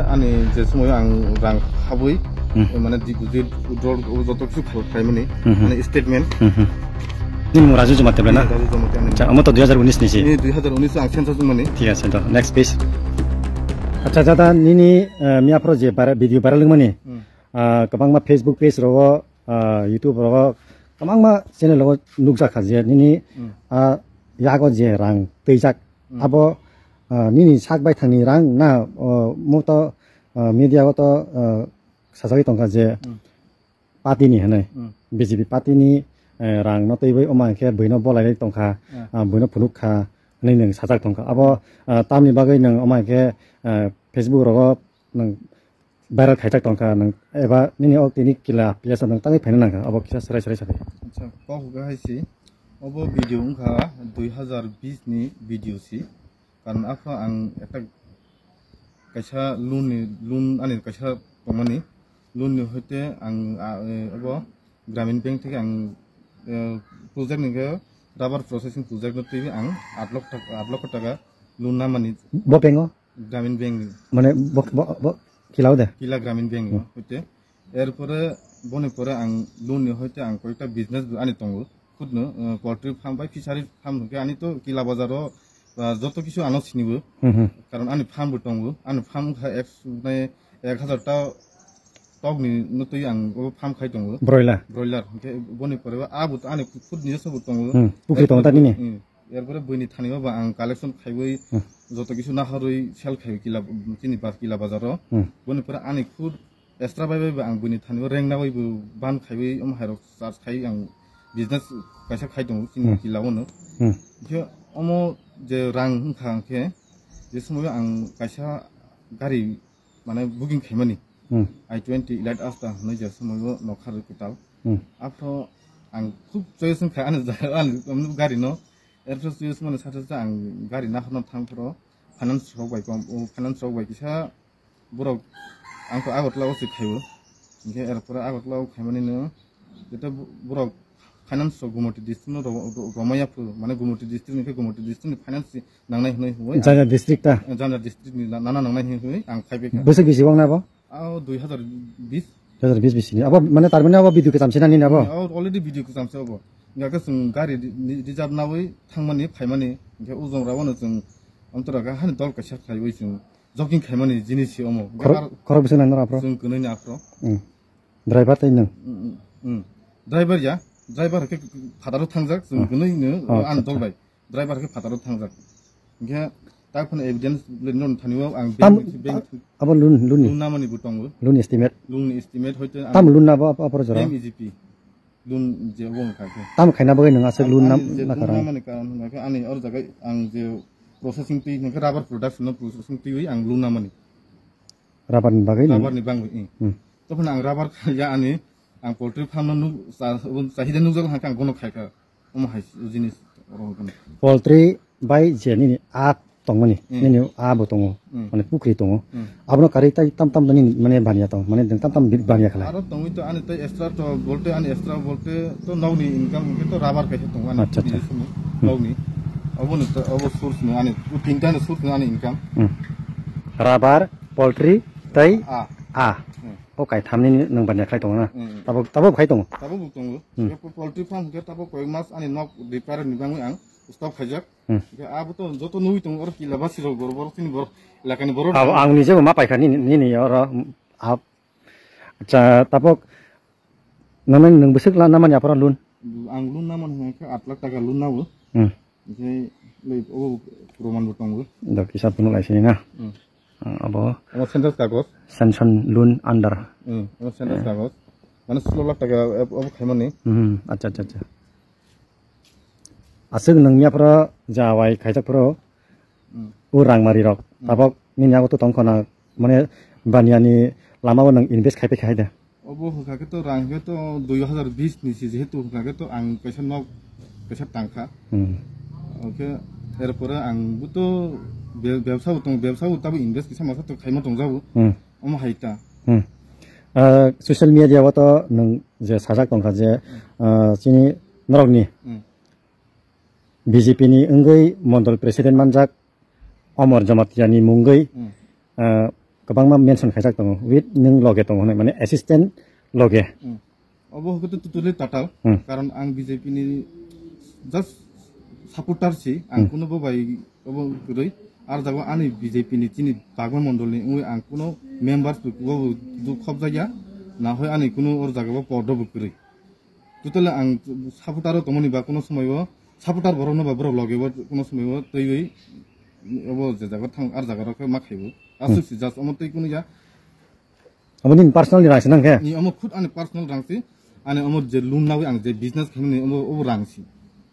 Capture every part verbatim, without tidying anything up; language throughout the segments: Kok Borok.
Ani je somoyo ang rang habwi, Hmm. mane deposit, withdrawal, o joto kisu khlai mani, Hmm. ani statement. Hmm. Nini mung Raju Jamatia na? Raju Jamatia ani. Acha, omo to dui hazar unis ni si? Ni dui hazar unis ang census mani. Thik ase to, next please. Acha, jada nini, eh, miya pro je bara-, video viral mani. Hmm. Ah, kwbangma Facebook page rogo, ah, YouTube rogo, kwbangma channel rogo nukjak kha je nini, Hmm. ah, yago je rang twijak. Hmm. Abo, ah, nini sak bai thangni rang na, oh, mo to, ah, media o to, ah, sajagwi tongkha je Hmm. party ni hinwi. Hmm. B J P party ni, eh, rang no twiwi omo hwnkhe buino bolai tongkha, Hmm. ah, buino phunuk kha hinwi nwng sajak tongkha. Abo, ah, tamni bagwi nwng omo hwnkhe, ah, Facebook rogo nwng viral khaijak tongkha nwng eba nini o tini kila piyasa nwng tangwi phaina nangkha abo kisa serai serai sadi. Acha, kok hwnkha hai si. Obo video wngkha dui hazar bis ni video si. Karon aphano ang ekta kaisa loan ni, loan ani kaisa tongmani. Loan ni hoite ang, ah, eh, obo Gramin Bank theke ang, eh, project ni khe rubber processing project no twiwi ang aat lakh taka, aat lakh taka loan namani. Bo bank o? Gramin Bank ni. Mane bo, bo, bo, kila o de? Kila Gramin Bank ni Hmm. hoite. Erpore boni pore ang loan ni hoite ang koyekta business bo ani tongo. Khudno, eh, poultry farm bai fishery farm hwnkhe ani to kila bazar o, ah, joto kisu ano sinibo. Hmm, hmm. Karon ani farm bo tongo. Ani farm wngkha ek, mane ek hazar ta tok ni no twi ang o farm khai tongo. Broiler? Broiler. Hwnkhe boni pore bo abo to ani khud nijoswo bo tongo. Hmm. Pukri tongo ta nini? Hmm. Erpore buini thani o ba ang collection khaiwi Hmm. joto kisu naharwi sell khaiwi kila, chini bas kila bazar o. Hmm. Boni pore ani khud extra bai bai bo ang buini thani o rengna bai bo ban khaiwi omo hai rok charge khai ang business kaisa khai tongo chini Hmm. kila o no. Hmm. Khe omo je rang wngkha ang khe je somoyo ang kaisa gari mane booking khaimani. Hmm. I twenty Elite Astra hinwi je somoyo nokha rwi kwtal. Hmm. Aphro ang khub choice wngkha ani, ani gari no. Erpore choice mani sate sate ang gari nahorna thang phro finance rok bai kom, o finance rok bai kisa borok ang to Agartala o se khaio. Hingke erpore Agartala o khaimani no jete borok finance rok Gumoti district no ro-, ro-, romaya phuru, mane Gumoti district ni khe Gumoti district ni finance nangnai hinwi hinwi ang Janja district ta? Janja district ni na-, nana nangnai hinwi hinwi ang khaibai kha. Bwswk bisi wng na bo? Ah, dui hazar bis. Dui hazar bis bisi ni. Abo mane tar mane abo video kwcham se nani na bo? Oh, already video kwcham se abo. Hingke chwng gari ri-, ri-, reserve nawi thangmani, phaimani. Hingke ujong rao no chwng amtara ga hani dol kaisa khaiwi chwng jogging khaimani jinis se omo. Khorok, khorok bwswk nang noro aphro? Chwng kwnwi ni aphro. Hmm. Driver tei nwng? Hmm, hmm, hmm. Driver ya, driver khe phataro thangjak, chwng Hmm. kwnwi no Oh, ani acha, dol acha. Bai. Driver khe phataro thangjak. Hingke tak phano evidence le non thani o ang Tam, bank, bank abo loan, loan ni? Loan namani bo tongo. Loan estimate? Loan ni estimate hoite ang Tam loan na abo, abo, abo jora? M E G P. Loan je obo wngkha khe. Tam khaina bagwi nwng aswk loan nam-, Ani je na loan karang? Namani karon hwnba khe ani oro jaga ang je processing twi hwnba khe rubber production no processing twiwi ang loan namani. Rubber ni bagwi nwng? Rubber ni bangwi, ing. Hmm. Tophano ang rubber khalya ani, ang poultry farm no nuk-, cha-, chahida nukjak hwnka ang bono khaikha. Omo hai jinis oro hwnkheno. Poultry bai je nini a tongmani, Hmm. nini a bo tongo, Hmm. mane pukri tongo. Hmm. Abono karwi tai tam tam nini mane baniya tong, mane nwng tam tam bi-, baniya khalai. Aro tongwi to ani tai extra to bolte ani extra bolte to nokni income hwnkhe to rubber kaisa tongo ani Acha, acha. Nini simi Hmm. nokni. Obo ni to, obo source ni ani, o tinta ni source ni ani income. Hmm. Rubber, poultry, tai A. a. Hmm. O kaithamni nwng baniya khlai tongo na? Hmm. Tabuk, tabuk khai tongo? Tabuk bo tongo. Hmm. Poultry farm hwnkhe tabuk koi mas ani nok repair ni bangwi ang stop khaijak. Hmm. Hwnkhe abo to joto nugwi tongo, oro kila basi rok borok, borok chini borok, elakani borok Abo rok. Ang nijebo ma paikha nini, nini oro, ap-, acha, tabuk nangmani nwng bwswk la-, namani aphano loan? Ang loan namani hwnkhe aat lakh taka loan nabo. Hmm. Hwnkhe le obo proman bo tongo. Da kisa phunuk lai sini na? Hmm. Ah, abo Omo census kagoj. Sanction loan under. Hmm, omo census Eh. Kagoj. Mane solo lakh taka abo khaimani. Hmm, acha, acha, acha. Aswk nwng miya phoro jawai khaijak phoro Hmm. o rangmari rok. Hmm. Tabok nini yago to tongkho na mane baniya ni lama o nwng invest khaipai khai da. Obo hwnkha khe to rang hwnkhe to dui hazar bis ni si jehetu hwnkha khe to ang kaisa nok kaisa tangkha. Hmm. Oke, erpore ang bo to be-, bebsa bo tong, bebsa bo tabo invest kisa masa to khaima tongjago. Hmm. Omo hai ta. Hmm. Ah, social media o to nwng je sajak tongkha je, Hmm. ah, chini norokni Hmm. B J P ni wngwi mondol president manjak Omor Jamatia ni mungwi, Hmm. ah, kwbangma mention khaijak tongo, with nwng loge tongo hwnwi, mane assistant loge. Hmm. Obo hwnkhe to totally tatal. Hmm. Karon ang B J P ni just supporter si, ang Hmm. kuno bo bai obo kwrwi. Ar jago ani B J P ni chini Bagma Mondol ni wngwi ang kuno members bo bo duk khobjakya, na hoi ani kuno or jaga bo podo bo kwrwi. Totally ang supporter o tongmani ba kuno somoi o supporter borok no ba borok loge bo kuno somoi o twiwi obo je jaga thang ar jaga rok ma khaibo. Aswk Hmm. si just omo tei kuno ya. Abo nini personal ni rang se nang khe? Ni omo khud ani personal rang si. Ani omo je loan nawi ang je business khaimani omo obo rang si.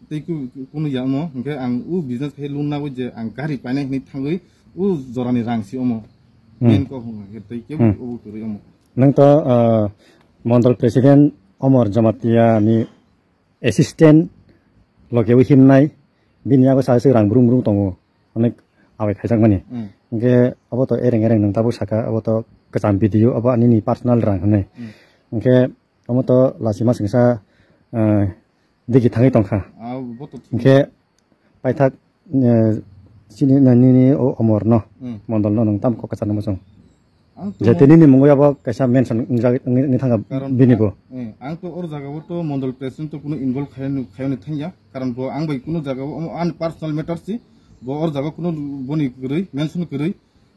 Tei ku-, kuno ya omo hwnkhe ang u business khai loan nawi je ang gari painai hinwi thangwi u jorani rang si omo. Hmm. Main kok hwnkhe tei kebo Hmm. obo kwrwi omo. Nang to, ah, Mondol President Omor Jamatia ni assistant loge o himnai, bini yago sa se rang brung brung tongo, onek abai khaijakmani. Hmm. Hingke obo to ereng ereng nwng tabuk saka, obo to kwcham video, obo nini personal rang hwnwi. Hmm. Hingke omo to lachima singsa, eh, digi thangwi tongkha. Ah, bo to thik. Hingke paithak, eh, chini na nini o omor no, Hmm. Mondol no nwng tam kok kwcham muchung. Ang to Jatini ni mungwi abo kaisa mention wngjak-, wngwi, wngwi thangkha Karon bini bo. Eh, ang to or jaga o to Mondol President to kuno involve khaiyani, khaiyani thangya. Karon bo ang bai kuno jaga o ani personal matter si. Bo or jaga kuno boni kwrwi, mention kwrwi.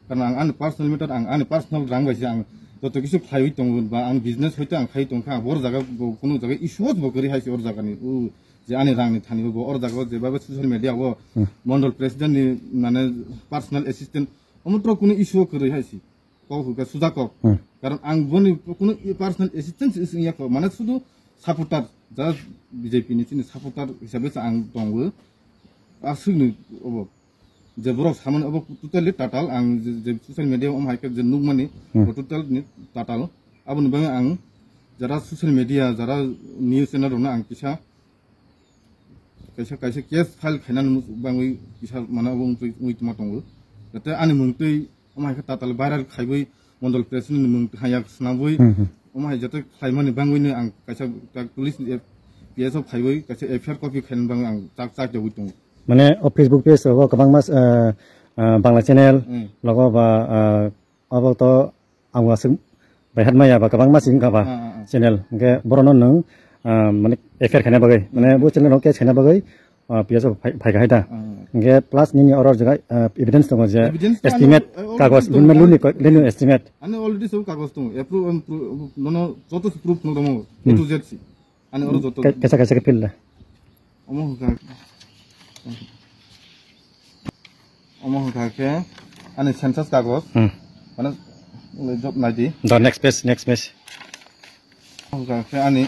Karon ang ani personal matter, ang ani personal rang bai se ang joto kisu khlaiwi tongo ba ang business hoito ang khai tongkha. Bo or jaga bo kuno jaga issue bo kwrwi hai se or jaga ni. U je ani rang ni thani bo or jaga o je baba social media o Hmm. Mondol President ni mane personal assistant omo to kuno issue kwrwi hai se. Kok hwnkhe suja kok. Hmm. Karon ang boni kuno personal assistance is wngya kok. Mane sudu supporter, just B J P ni chini supporter hisabe se ang tongo. Aswkni obo. Je borok samani obo totally tatal ang je, je social media o omo hai khe je nukmani, Hmm. bo totally tatal. Aboni bagwi ang jara social media, jara news channel rokno ang kisa kaisa, kaisa case file khainani bangwi kisa mane obo wngtwi, wngwi tongma tongo. Jate ani mungtwi omo hai khe tatal viral khaiwi Mondol President ni mung haya swnamwi Hmm, hmm. omo hai jate khlaimani bangwino ang kaisa police ni F-, P S o phaiwi kaisa F I R copy khainani bangwi ang chak, chak jagwi tongo. Mane o Facebook page rogo kwbangma, eh, eh, Bangla channel Hmm. logo ba, eh, abo to ang aswk bai hat maya ba kwbangma sing kha ba Ah, ah, ah. channel. Hingke borokno nwng, ah, mane F I R khaina bagwi, mane bo channel no case khaina bagwi, ah, P S o phai, phai kha hai da. Ah. Hingke plus nini oro jaga, ah, evidence tongo je Evidence to ano, estimate eh, already kagos, tongo. Lun, lun, lun estimate. Ano already sob kagos tongo. Approve, um, pro-, nono joto proof no tongo. A Hmm. to Z si. Ani oro joto Ka-, kaisa kaisa khe fill da. Omo hwnkha, omo hwnkha khe ani census kagoj. Hmm. Mane, job naidi. The next page, next page. Omo hwnkha khe ani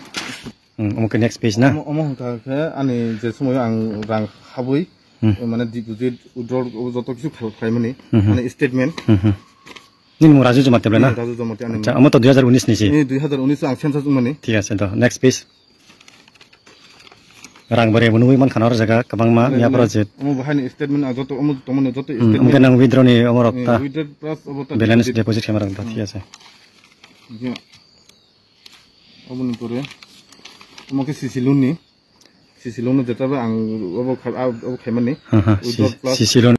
Hmm, omo khe next page na? Omo, omo hwnkha khe ani je somoyo ang rang habwi, Hmm. mane deposit, withdrawal, obo joto kisu khai-, khlaimani, Hmm, hmm. Ani statement. Hmm, hmm. Nini mung Raju Jamatia bole na? Hmm, Raju Jamatia ani mung. Acha, omo to dui hajar unis ni si? Ni dui hajar unis ang census wngmani. Thik ase to, next page. Rang bari bo nugwi mankha na oro jaga kwbangma Nai, miya nai. Project. Omo bahai ni statement a joto omo tongmani joto Hmm, statement. Omo khe nang withdraw ni omo rok Hmm, ta. Withdraw plus obo ta Balance deposit. Deposit khe ma rok ta, Hmm. Thik ase. Omo ni pore omo khe C C loan ni. C C loan no jeta ba ang obo kha-, a-, obo khaimani. Ha, ha, Withdraw C-, plus. C C loan.